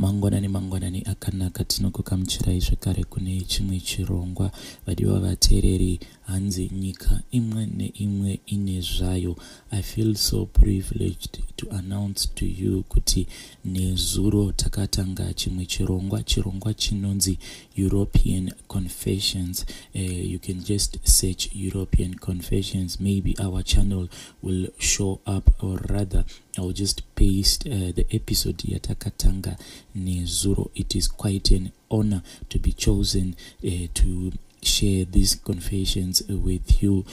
Mangwanani mangwanani akanaka, tinokugamuchirai zvekare kune chimwe chirongwa. Vadiwa vateereri, hanzi nyika imwe neimwe ine zvayo. I feel so privileged to announce to you kuti nezuro takatanga chimwe chirongwa, chirongwa chinonzi European Confessions. You can just search European Confessions, maybe our channel will show up, or rather I'll just paste the episode yatakatanga nezuro. It is quite an honor to be chosen to share these confessions with you,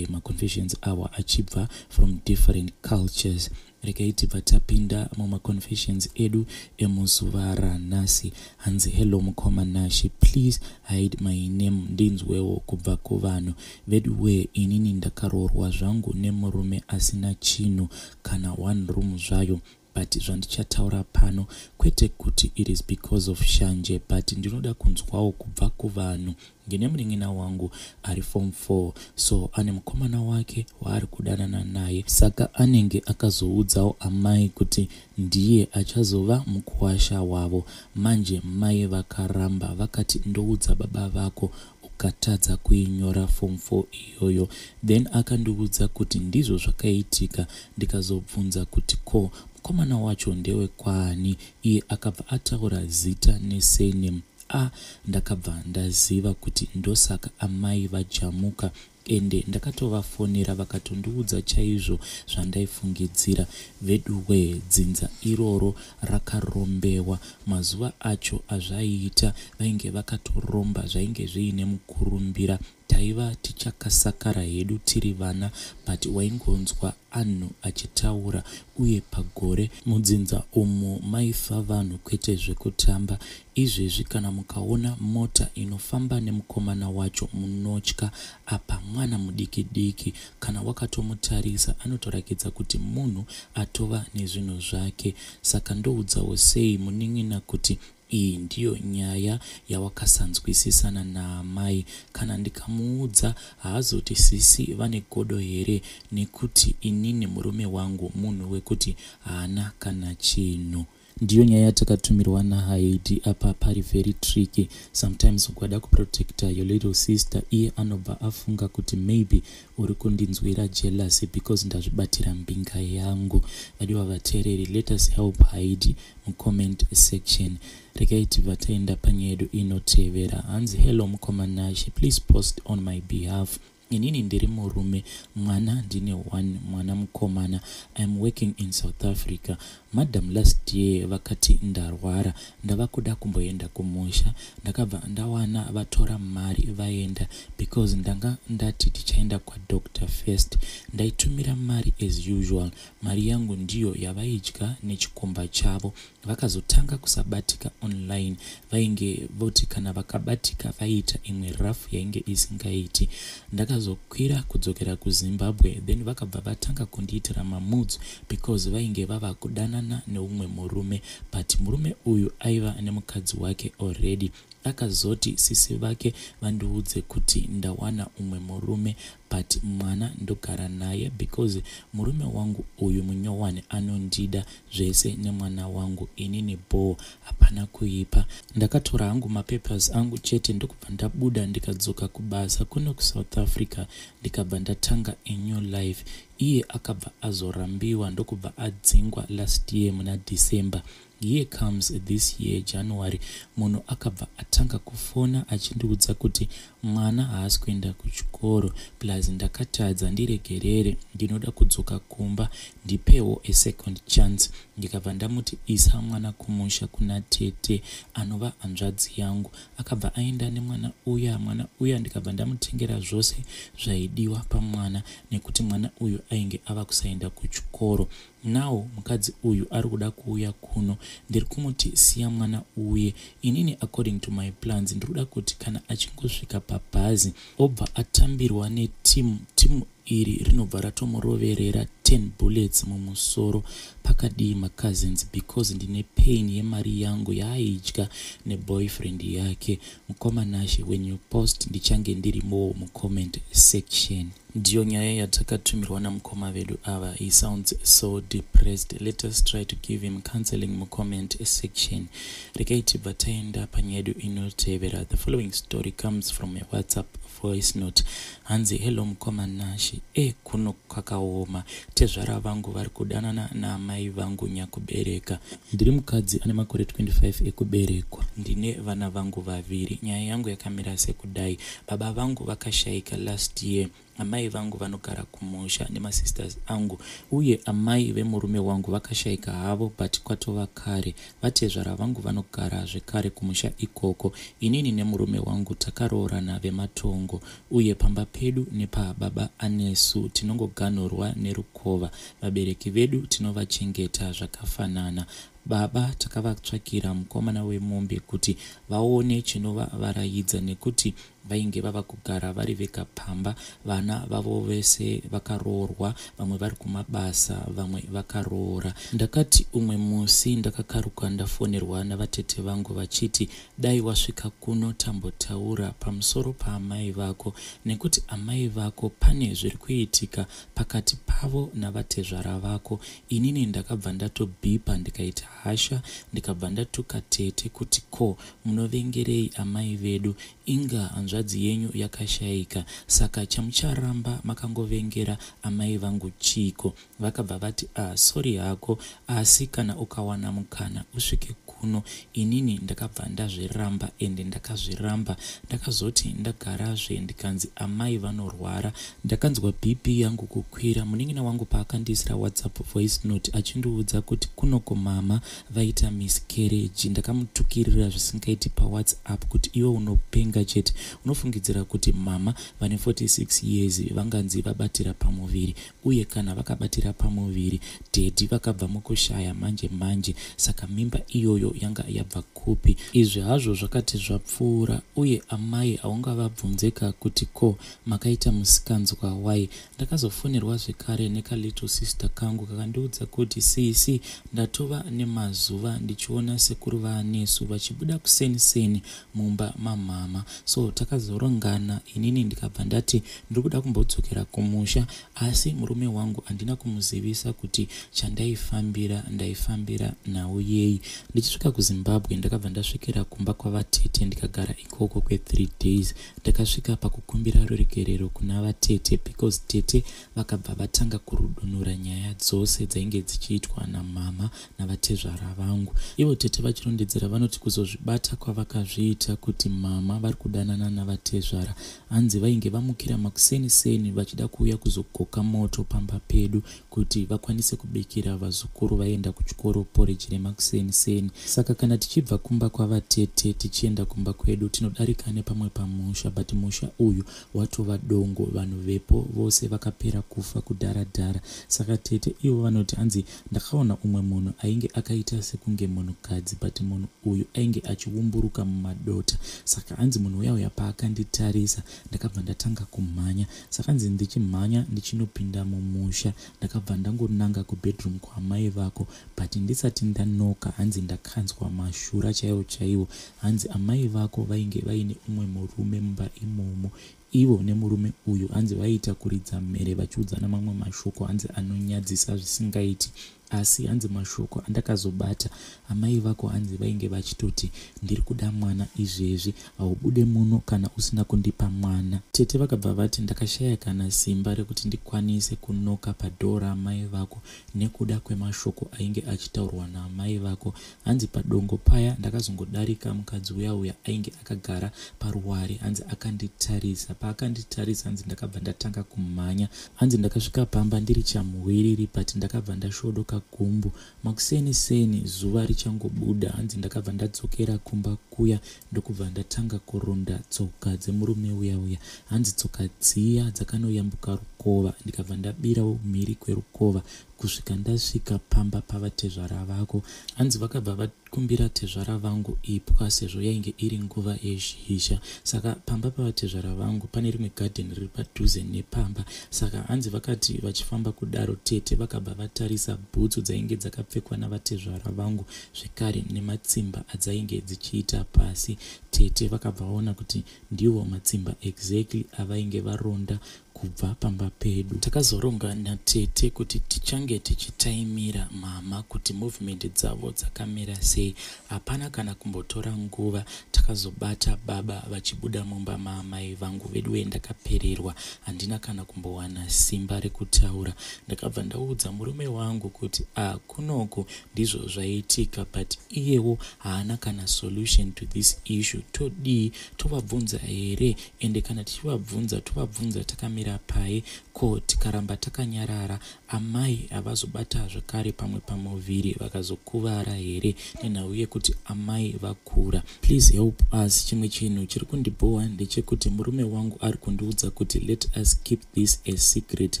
maconfessions awa achibva from different cultures. Regai tibva tapinda mumaconfessions edu emuzuva ranhasi. Hanzi, "Hello mukoma Nashi, please hide my name ndinzwewo kubva kuvanhu vedu. We inini ndakaroorwa zvangu nemurume asina chinhu, kana one room zvayo, but zvandichataura pano kwete kuti it is because of shanje, but ndinoda kunzwawo kubva kuvanhu. Ndine munin'ina wangu ari form 4, so ane mukomana wake waari kudanana naye. Saka anenge akazoudzawo amai kuti ndiye achazova mukuwasha wavo. Manje mai vakaramba, vakati ndoudza baba vako ukatadza kuinyora form 4 iyoyo. Then akandiudza kuti ndizvo zvakaitika. Ndikazobvunza kuti ko mukomana wacho ndewekwaani, iye akabva ataura zita nesurname. A, ndakabva ndaziva kuti ndosaka amai vajamuka. Ende ndakatovafonera, vakatondiudza chaizvo zvandaifungidzira. Veduwe, dzinza iroro rakarombewa. Mazuva acho azvaiita vainge vakatoromba, zvainge zviine mukurumbira. Taiva tichakasakara hedu tiri vana, but waingonzwa anhu achitaura. Uye pagore mudzinza umu maifa vanhu, kwete zvekutamba. Izvezvi kana mukaona mota inofamba nemukomana wacho munotya. Apa mwana mudiki diki, kana wakatomutarisa anotorakidza kuti munhu atova nezvinhu zvake. Saka ndoudzawo sei munin'ina kuti iyi ndiyo nyaya yawakasanzwisisana naamai? Kana ndikamuudza haazoti sisi vane godo here, nekuti inini murume wangu munhu wekuti haana kana chinhu?" Ndiyo nyaya yatakatumirwa naHaidi. Apa pari very tricky. Sometimes ukada kuprotecta your little sister, iye anobva afunga kuti maybe uri kundinzwira jealousy because ndazvibatira mbinga yangu. Vadiwa vateereri, let us help Haidi mucomment section. Regai tibva taenda panyaya yedu inotevera. Hanzi, "Hello mukoma Nashe, please post on my behalf. Inini ndiri murume, mwana ndine one, mwana mukomana. I am working in South Africa. Madam last year vakati ndarwara, ndava kuda kumboenda kumusha. Ndakabva ndawana vatora mari vaenda, because ndanga ndati tichaenda kwadoctor first. Ndaitumira mari as usual. Mari yangu ndiyo yavaidya nechikomba chavo. Vakazotanga kusabatika online. Vainge voti kana vakabatika vaiita imwe rafu yainge isingaiti. Ndakazokwira kudzokera kuZimbabwe, then vakabva vatanga kundiitira mamoods because vainge vava kudanana neumwe murume, but murume uyu aiva nemukadzi wake already. Akazoti sisi vake vandiudze kuti ndawana umwe murume, but mwana ndogara naye because murume wangu uyu munyowani anondida zvese nemwana wangu. Inini bho, hapana kuipa. Ndakatora hangu mapapers angu chete, ndokubva ndabuda, ndikadzoka kubasa kuno kuSouth Africa, ndikabva ndatanga a new life. Iye akabva azorambiwa, ndokubva adzingwa last year muna December. Here comes this year January, munhu akabva atanga kufona achindiudza kuti mwana haasi kuenda kuchikoro, plus ndakatadza, ndiregerere, ndinoda kudzoka kumba, ndipewo a second chance. Ndikabva ndamuti isa mwana kumusha kuna tete, anova hanzvadzi yangu. Akabva aenda nemwana uya. Mwana uya ndikabva ndamutengera zvose zvaidiwa pamwana, nekuti mwana uyu ainge ava kusaenda kuchikoro. Now mukadzi uyu ari kuda kuuya kuno. Ndiri kumuti siya mwana uye. Inini according to my plans, ndiri kuda kuti kana achingosvika pabhazi, obva atambirwa netimu. Timu iri rinobva ratomuroverera 10 bullets mumusoro. Pakadii macousins because ndine pain yemari yangu yaaidya neboyfriend yake. Mukoma Nashe, when you post ndichange ndirimowo mucomment section. Ndiyo nyaya yatakatumirwa namukoma vedu ava. He sounds so depressed. Let us try to give him counseling mucomment section. Regai tibva taenda panyaya yedu inotevera. The following story comes from a WhatsApp voice note. Hanzi, "Hello mukoma Nashe, e kuno kwakaoma. Tezvara vangu vari kudanana naamai vangu nyakubereka. Ndiri mukadzi ane makore 25 ekuberekwa, ndine vana vangu vaviri. Nyaya yangu yakamira sekudai: baba vangu vakashayika last year. Amai vangu vanogara kumusha nemasisters angu, uye amai vemurume wangu vakashayika havo, but kwatova kare. Vatezvara vangu vanogara zvekare kumusha ikoko. Inini nemurume wangu takaroorana vematongo, uye pamba pedu nepababa Anesu tinongoganhurwa nerukova. Vabereki vedu tinovachengeta zvakafanana. Baba takavatsvakira mukomana wemombe kuti vaone chinovavaraidza, nekuti vainge vava kugara vari vega pamba, vana vavo vese vakaroorwa, vamwe vari kumabasa, vamwe vakaroora. Ndakati umwe musi ndakakaruka ndafonerwa navatete vangu vachiti, 'Dai wasvika kuno tambotaura pamusoro paamai vako, nekuti amai vako pane zviri kuitika pakati pavo navatezvara vako.' Inini ndakabva ndatobhipa, ndikaita hasha, ndikabva ndatuka tete kuti, 'Ko munovengerei amai vedu? Inga hanzvadzi yenyu yakashayika, saka chamucharamba makangovengera amai vangu chiiko?' Vakabva vati, 'Ah, sorry hako, asi kana ukawana mukana usvike kuno.' Inini ndakabva ndazviramba, ende ndakazviramba. Ndakazoti ndagarazve ndikanzi amai vanorwara. Ndakanzwa BP yangu kukwira munin'ina wangu paakandiisira WhatsApp voice note achindiudza kuti kunoko mama vaita miscarriage. Ndakamutukirira zvisingaiti paWhatsApp kuti, 'Iwe unopenga chete. Unofungidzira kuti mama vane 46 years vanganzi vabatira pamuviri? Uye kana vakabatira pamuviri, daddy vakabva mukushaya manje manje, saka mimba iyoyo yanga yabva kupi?' Izvi hazvo zvakati zvapfuura, uye amai haungavabvunzeka kuti, 'Ko makaita musikanzwa wai?' Ndakazofonerwa zvekare nekalittle sister kangu kakandiudza kuti, 'Sisi, ndatova nemazuva ndichiona sekuru vaanesu vachibuda kuseni seni mumba mamama.' So takazorongana, inini ndikabva ndati ndiri kuda kumbodzokera kumusha, asi murume wangu handina kumuzivisa kuti chandaifambira ndaifambira nhau yei. Ndichisvika kuZimbabwe, ndakabva ndasvikira kumba kwavatete, ndikagara ikoko kwe3 days. Ndakasvika pakukumbira ruregerero kuna vatete, because tete vakabva vatanga kurudunura nyaya dzose dzainge dzichiitwa namama navatezvara vangu. Ivo tete vachirondedzera vanoti kuzozvibata kwavakazviita kuti mama vari kudanana navatezvara, hanzi vainge vamukira makuseni seni vachida kuuya kuzogoka moto pamba pedu kuti vakwanise kubikira vazukuru vaenda kuchikoro porridge remakuseni seni. Saka kana tichibva kumba kwavatete tichienda kumba kwedu, tinodarika nepamwe pamusha, but musha uyu watova dongo, vanhu vepo vose vakapera kufa kudhara-dhara. Saka tete ivo vanoti, hanzi ndakaona umwe munhu ainge akaita sekunge munhukadzi, but munhu uyu ainge achiumburuka mumadota. Saka hanzi munhu uya uya paakanditarisa, ndakabva ndatanga kumhanya. Saka hanzi ndichimhanya ndichinopinda mumusha, ndakabva ndangonanga kubedroom kwaamai vako, but ndisati ndanoka, hanzi ndakanzwa mashura chaiwo chaiwo. Hanzi amai vako vainge vaine umwe murume mumba imomo. Ivo nemurume uyu, hanzi vaiita kuridza mhere vachiudzana mamwe mashoko, hanzi anonyadzisa zvisingaiti. Asi hanzi mashoko andakazobata, amai vako hanzi vainge vachitoti, 'Ndiri kuda mwana izvezvi, haubude muno kana usina kundipa mwana.' Tete vakabva vati, 'Ndakashaya kana simba rekuti ndikwanise kunoka padhoo raamai vako nekuda kwemashoko ainge achitaurwa naamai vako. Hanzi padongo paya ndakazongodarika mukadzi uya uya ainge akagara paruware, hanzi akanditarisa. Paakanditarisa, hanzi ndakabva ndatanga kumhanya. Hanzi ndakasvika pamba ndiri chamuwiriri, but ndakabva ndashodoka gumbu. Makuseni seni zuva richangobuda, hanzi ndakabva ndadzokera kumba kuya, ndokubva ndatanga kuronda tsoka dzemurume uya uya. Hanzi tsoka dziya dzakanoyambuka rukova. rukova, ndikabva ndabirawo mhiri kwerukova kusvika ndasvika pamba pavatezvara vako. Hanzi vakabva vakumbira tezvara vangu ipwa sezvo yainge iri nguva yezhizha. Saka pamba pavatezvara vangu pane rimwe gadheni riri padhuze nepamba. Saka hanzi vakati vachifamba kudaro, tete vakabva vatarisa bhutsu dzainge dzakapfekwa navatezvara vangu zvekare nematsimba adzainge dzichiita pasi. Tete vakabva vaona kuti ndiwo matsimba exactly avainge varonda kubva pamba pedu. Takazoronga natete kuti tichange tichitaimira mama kuti movement dzavo dzakamira sei. Hapana kana kumbotora nguva, takazobata baba vachibuda mumba maamai vangu. Veduwe, ndakapererwa, handina kana kumbowana simba rekutaura. Ndakabva ndaudza murume wangu kuti a kunoku ndizvo zvaitika, but iyewo haana kana solution to this issue. Todii? Tovabvunza here? Ende kana tichivabvunza, tovabvunza takamira pai? Ko tikaramba takanyarara, amai havazobata zvakare pamwe pamuviri vakazokuvara here, nenhau yekuti amai vakura? Please help us. Chimwe chinhu chiri kundibhowa ndechekuti murume wangu ari kundiudza kuti let us keep this a secret,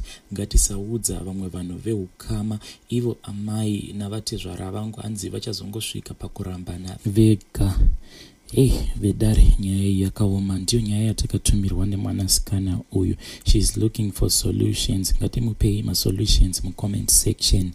ngatisaudza vamwe vanhu veukama. Ivo amai navatezvara vangu hanzi vachazongosvika pakurambana vega. Hei vedare, nyaya iyi yakaoma. Ndiyo nyaya yatakatumirwa nemwanasikana uyu. She is looking for solutions. Ngatimupei masolutions mucomment section.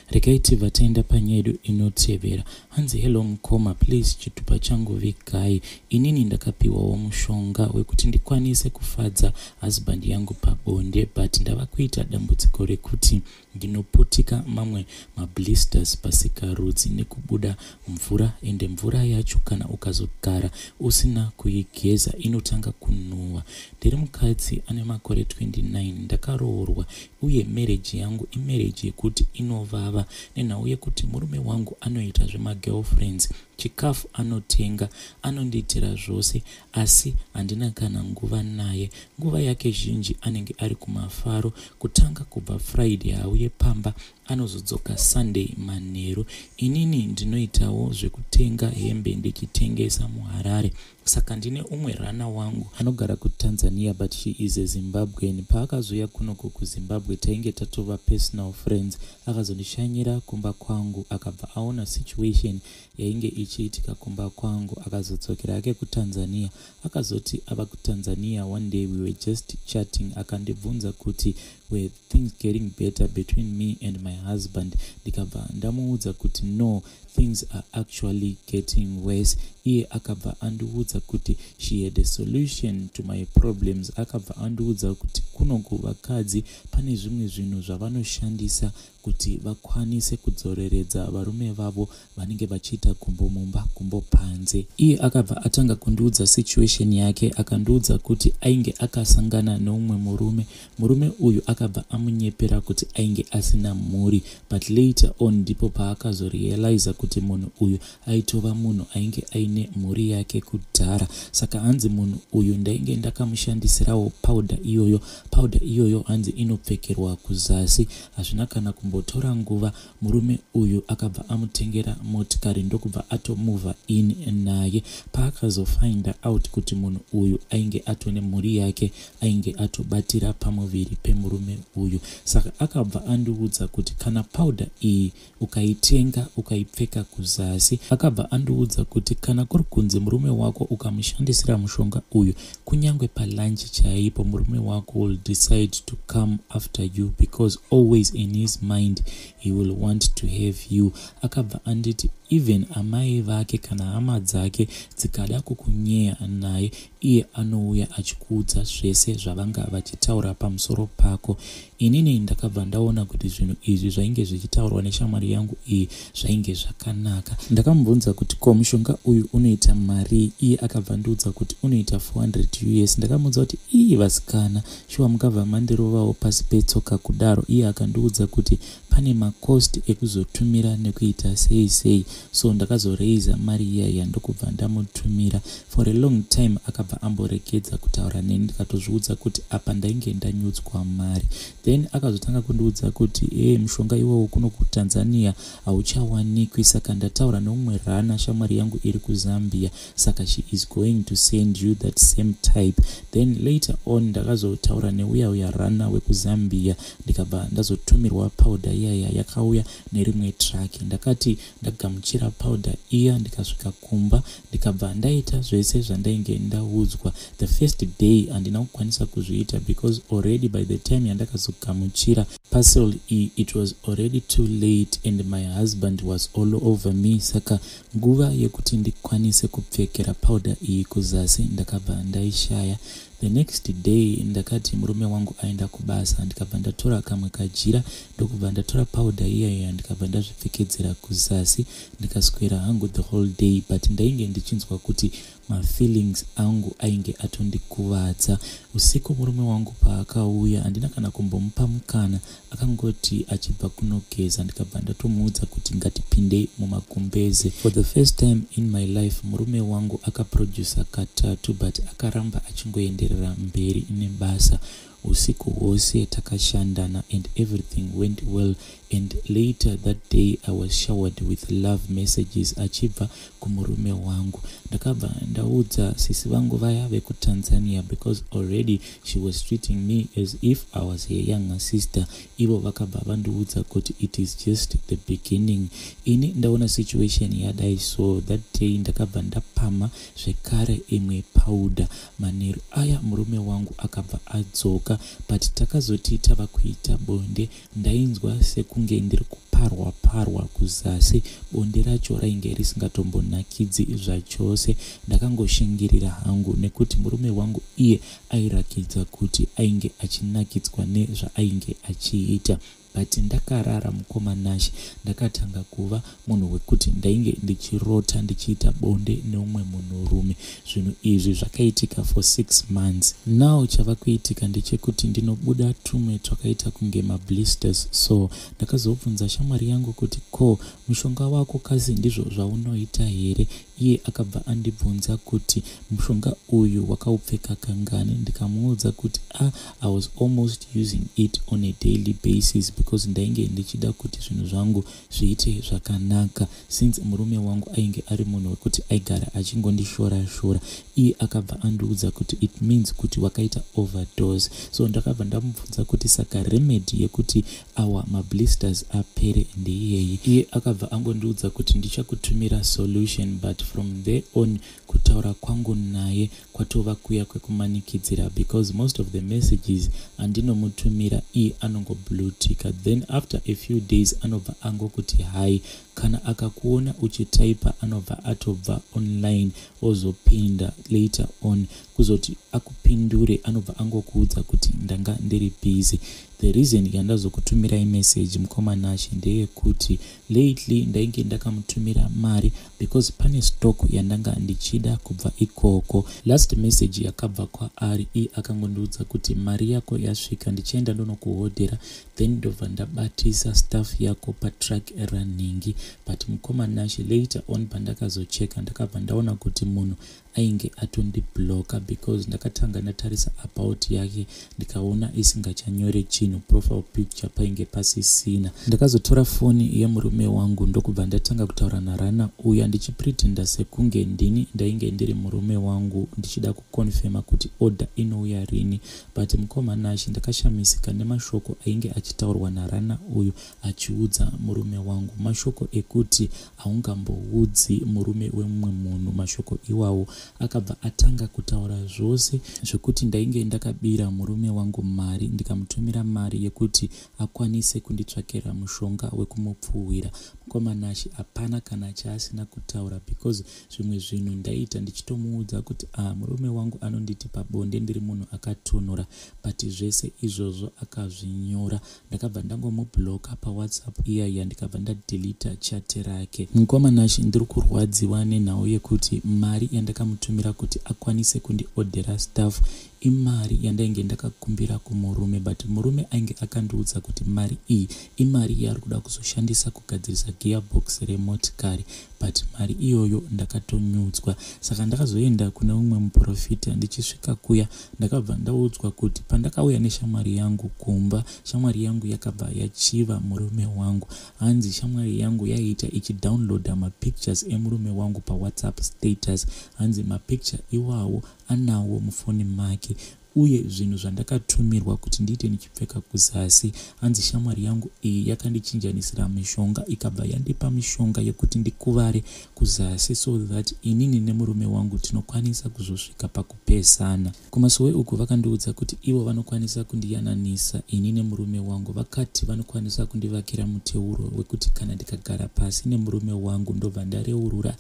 Regai tibva taenda panyaya yedu inotevera. Hanzi, "Hello mukoma, please chitupa changu vigai. Inini ndakapiwawo mushonga wekuti ndikwanise kufadza husband yangu pabonde, but ndava kuita dambudziko rekuti ndinoputika mamwe mablisters pasikarudzi nekubuda mvura, ende mvura yacho kana ukazogara usina kuigeza inotanga kunhuhwa. Ndiri mukadzi ane makore 29, ndakaroorwa, uye marriage yangu imarriage yekuti inovava nenhau yekuti murume wangu anoita zvemagirlfriends. Chikafu anotenga, anondiitira zvose, asi handina kana nguva naye. Nguva yake zhinji anenge ari kumafaro. Kutanga kubva Friday hauye pamba, anozodzoka Sunday manheru. Inini ndinoitawo zvekutenga hembe ndichitengesa muHarare. Saka ndine umwe rana wangu anogara kuTanzania, but she is a Zimbabwean. Paakazouya kunoko kuZimbabwe tainge tatova personal friends. Akazondishanyira kumba kwangu, akabva aona situation yainge ichiitika kumba kwangu, akazodzokera ake kuTanzania. Akazoti ava kuTanzania, one day we were just chatting, akandibvunza kuti were things getting better between me and my husband. Ndikabva ndamuudza kuti no, things are actually getting worse. Iye akabva andiudza kuti she had a solution to my problems. Akabva andiudza kuti kunoku vakadzi pane zvimwe zvinhu zvavanoshandisa kuti vakwanise kudzoreredza varume vavo vanenge vachiita gumbo mumba, gumbo panze. Iye akabva atanga kundiudza situation yake. Akandiudza kuti ainge akasangana neumwe murume. Murume uyu akabva amunyepera kuti ainge asina mhuri, but later on ndipo paakazorealiza kuti munhu uyu aitova munhu ainge aine mhuri yake kudhara. Saka hanzi munhu uyu ndainge ndakamushandisirawo powder iyoyo. Powder iyoyo hanzi inopfekerwa kuzasi. Hazvina kana kumbotora nguva, murume uyu akabva amutengera motikari, ndokubva atomova in naye. Paakazofinda out kuti munhu uyu ainge atone mhuri yake, ainge atobatira pamuviri pemurume uyu. Saka akabva andiudza kuti kana powder iyi ukaitenga ukaipfeka kuzasi, akabva andiudza kuti kana kuri kunzi murume wako ukamushandisira mushonga uyu, kunyange palunch chaipo murume wako will decide to come after you, because always in his mind he will want to have you. Akabva anditi even amai vake kana hama dzake dzikada kukunyeya naye, iye anouya achikuudza zvese zvavanga vachitaura pamusoro pako. Inini ndakabva ndaona kuti zvinhu izvi zvainge zvichitaurwa neshamwari yangu iyi zvainge zvakanaka. Ndakamubvunza kuti ko mushonga uyu unoita mari? Iye akabva ndiudza kuti unoita 400 US. Ndakamuudza kuti ii vasikana, shuwa mukabva mandirovawo pasi petsoka kudaro? Iye akandiudza kuti pane macost ekuzotumira nekuita sei sei, so ndakazoreisa mari iyaiya, ndokubva ndamutumira. For a long time akabva Akabva amboregedza kutaura neni. Ndikatozviudza kuti apa ndainge ndanyudzwa mari. Then akazotanga kundiudza kuti e, mushonga iwowo kuno kuTanzania hauchawanikwi, saka ndataura neumwe rana shamwari yangu iri kuZambia, saka she is going to send you that same type. Then later on ndakazotaura neuya uya rana wekuZambia, ndikabva ndazotumirwa powder iyaya. Yakauya nerimwe truck. Ndakati ndagamuchira powder iya, ndikasvika kumba, ndikabva ndaita zvese zvandainge ndaudzwa. The first day handina kukwanisa kuzviita because already by the time yandakazogamuchira parcel iyi, it was already too late and my husband was all over me. Saka nguva yekuti ndikwanise kupfekera powder iyi kuzasi ndakabva ndaishaya. The next day ndakati murume wangu aenda kubasa, ndikabva ndatora kamwe kajira, ndokubva ndatora powder iyaya, ndikabva ndazvipfekedzera kuzasi, ndikaswera hangu the whole day, but ndainge ndichinzwa kuti mafeelings angu ainge atondikuvadza. Usiku murume wangu paakauya, handina kana kumbomupa mukana. Akangoti achibva kunogeza, ndikabva ndatomuudza kuti ngatipindei mumagumbeze. For the first time in my life, murume wangu akaprodusa katatu, but akaramba achingoenderera mberi nebasa. Usiku hwose takashandana and everything went well, and later that day I was showered with love messages achibva kumurume wangu. Ndakabva ndaudza sisi vangu vaya vekuTanzania because already she was treating me as if I was her younger sister. Ivo vakabva vandiudza kuti it is just the beginning. Ini ndaona situation yadai, so that day ndakabva ndapama zvekare imwe powder. Manheru aya murume wangu akabva adzoka, but takazoti tava kuita bonde, ndainzwa sekunge ndiri kuparwa parwa kuzasi. Bonde racho rainge risingatombonakidzi zvachose. Ndakangoshingirira hangu nekuti murume wangu iye airakidza kuti ainge achinakidzwa nezvaainge achiita, but ndakarara, mukoma Nashe, ndakatanga kuva munhu wekuti ndainge ndichirota ndichiita bonde neumwe munhurume. Zvinhu izvi zvakaitika for 6 months now. Chava kuitika ndechekuti ndinobuda tumwe twakaita kunge mablisters. So ndakazobvunza shamwari yangu kuti, "Ko mushonga wako kasi ndizvo zvaunoita here?" Iye akabva andibvunza kuti, "Mushonga uyu wakaupfeka kangani?" Ndikamuudza kuti, "Ah, I was almost using it on a daily basis because ndainge ndichida kuti zvinhu zvangu zviite zvakanaka since murume wangu ainge ari munhu wekuti aigara achingondishora shora." Iye akabva andiudza kuti it means kuti wakaita overdose. So ndakabva ndamubvunza kuti, "Saka remedy yekuti awa mablisters apere ndeyei?" Iye akabva angondiudza kuti, "Ndichakutumira solution." But from there on, kutaura kwangu naye kwatova kuya kwekumanikidzira because most of the messages andinomutumira, iye anongoblutika. Then after a few days anobva angokuti hi. Kana akakuona uchitaipa, anobva atobva online, ozopinda later on. Kuzoti akupindure, anobva angokuudza kuti, "Ndanga ndiri busy." The reason yandazokutumirai message, mukoma Nashe, ndeyekuti lately ndainge ndakamutumira mari because pane stock yandanga ndichida kubva ikoko. Last message yakabva kwaari, iye akangondiudza kuti, "Mari yako yasvika, ndichienda ndonokuhodhera, then ndobva ndabatisa stuff yako patruck running." But mukoma Nashe, later on pandakazocheka, ndakabva ndaona kuti munhu ainge atondibloka because ndakatanga ndatarisa about yake, ndikaona isingachanyore chinhu, profile picture painge pasisina. Ndakazotora foni yemurume wangu, ndokubva ndatanga kutaura narana uya ndichipretenda sekunge ndini ndainge ndiri murume wangu, ndichida kukonfema kuti order inouya rini. But mukoma Nashe, ndakashamisika nemashoko ainge achitaurwa narana uyu achiudza murume wangu, mashoko ekuti haungamboudzi murume wemumwe munhu mashoko iwawo. Akabva atanga kutaura zvose zvekuti ndainge ndakabira murume wangu mari, ndikamutumira mari yekuti akwanise kunditsvakira mushonga wekumupfuhwira. Mukoma Nashe, hapana kana chaasina kutaura because zvimwe zvinhu ndaiita ndichitomuudza kuti, "Ah, murume wangu anonditi pabonde ndiri munhu akatonora," but zvese izvozvo akazvinyora. Ndakabva ndangomubloka paWhatsApp iyaya, ndikabva ndadelita chat rake. Mukoma Nashe, ndiri kurwadziwa nenhau yekuti mari yandakamutumira kuti akwanise kundiodhera stuff. Imari yandainge ndakakumbira kumurume, but murume ainge akandiudza kuti mari iyi imari yaari kuda kuzoshandisa kugadzirisa gearbox remotikari, but mari iyoyo ndakatonyudzwa. Saka ndakazoenda kune umwe muprofita. Ndichisvika kuya, ndakabva ndaudzwa kuti pandakauya neshamwari yangu kumba, shamwari yangu yakabva yachiva murume wangu. Hanzi shamwari yangu yaiita ichidownloada mapictures emurume wangu paWhatsApp status. Hanzi mapicture iwawo anawo mufoni make, uye zvinhu zvandakatumirwa kuti ndiite ndichipfeka kuzasi. Hanzi shamwari yangu iyi yakandichinjanisira mishonga, ikabva yandipa mishonga yekuti ndikuvare kuzasi so that inini nemurume wangu tinokwanisa kuzosvika pakupesana. Kumasowe uku vakandiudza kuti ivo vanokwanisa kundiyananisa ini nemurume wangu. Vakati vanokwanisa kundivakira muteuro wekuti kana ndikagara pasi nemurume wangu, ndobva ndareurura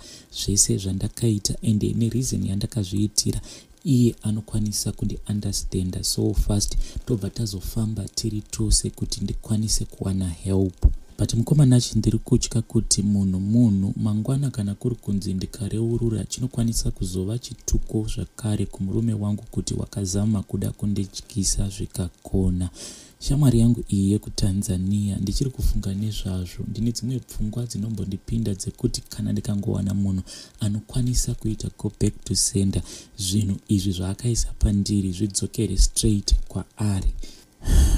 zvese zvandakaita ende nereason yandakazviitira, iye anokwanisa kundiunderstanda so fast, tobva tazofamba tiri tose kuti ndikwanise kuwana help. But mukomanachi, ndiri kutya kuti munhu mangwana kana kuri kunzi ndikareurura, chinokwanisa kuzova chituko zvakare kumurume wangu kuti wakazama kuda kundityisa zvikakona. Shamwari yangu iyi yekuTanzania, ndichiri kufunga nezvazvo. Ndine dzimwe pfungwa dzinombondipinda dzekuti kana ndikangowana munhu anokwanisa kuita go back to sender, zvinhu izvi zvaakaisa pandiri zvidzokere straight kwaari.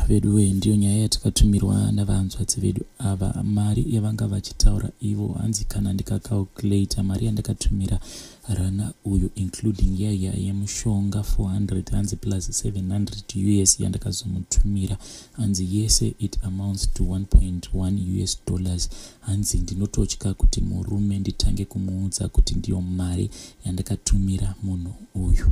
Veduwe, ndiyo nyaya yatakatumirwa navanzvadzi vedu ava. Mari yavanga vachitaura ivo, hanzi kana ndikacalculata mari yandakatumira rana uyu, including yaya yemushonga 400, hanzi plus 700 US yandakazomutumira, hanzi yese it amounts to 1.1 US dollars. Hanzi ndinototya kuti murume nditange kumuudza kuti ndiyo mari yandakatumira munhu uyu.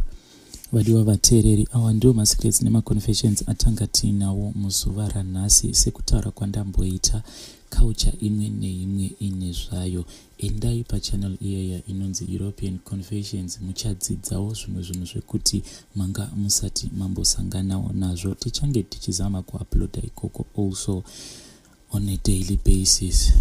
Vadiwa vateereri, awa ndiwo masecrets nemaconfessions atanga tiinawo muzuva ranhasi. Sekutaura kwandamboita, culture imwe neimwe ine zvayo. Endai pachannel iyaya inonzi European Confessions, muchadzidzawo zvimwe zvinhu zvekuti manga musati mambosanganawo nazvo. Tichange tichizama kuuploada ikoko also on a daily basis.